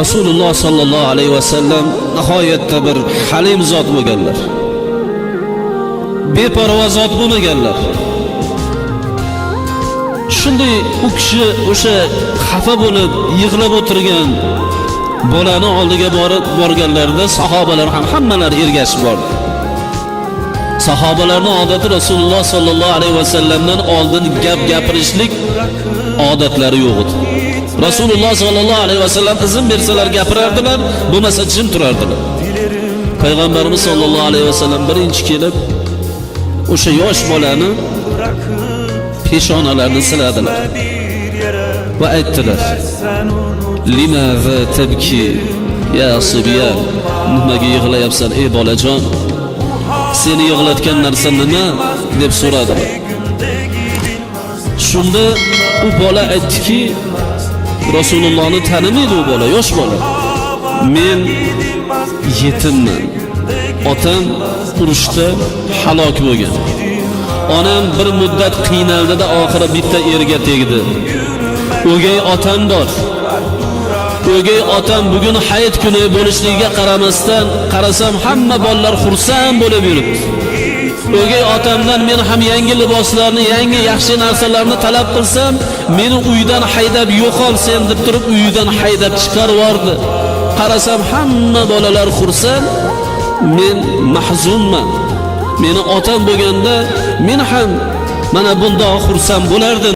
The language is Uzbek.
Rasululloh sollallohu alayhi vasallam nihoyatda bir halim zot bo'lganlar. Beparvo zot bo'lmaganlar. Shunday u kishi o'sha xafa bo'lib yig'lab o'tirgan bolani oldiga borib borganlarida sahobalar ham hammalari ergashib bordi. Sahobalarning odati Rasululloh sollallohu alayhi vasallamdan oldin gap gapirishlik odatlari yo'q edi. Rasululloh sollallohu alayhi vasallam izn bersalar gapirardilar, bo'lmasa jim turardilar. Payg'ambarimiz sollallohu alayhi vasallam birinchi kelib o'sha yosh bolani peshonalarini siladilar va aytdilar: "Limaza tabki ya sibyan? Nimaga yig'layapsan ey bolajon? Seni yig'latgan narsa nima?" deb so'radilar. Shunda u bola aytdiki, Rasulullohni tanimaydi u bola, yosh bola. Men yetimman. Otam urushda halok bo'lgan. Onam bir muddat qiynaldida oxiri bitta erga tegdi. O'gay otam bor. O'gay otam bugun hayit kuni bo'lishligiga qaramasdan, qarasam hamma bolalar xursand bo'lib yuribdi. O'gay otamdan men ham yangi liboslarni, yangi yaxshi narsalarni talab qilsam, meni uydan haydab yo'qol sen deb turib uydan haydab chiqarib yubordi. Qarasam hamma bolalar xursand, men mahzunman. Meni otam bo'lganda men ham mana bundoq xursand bo'lardim.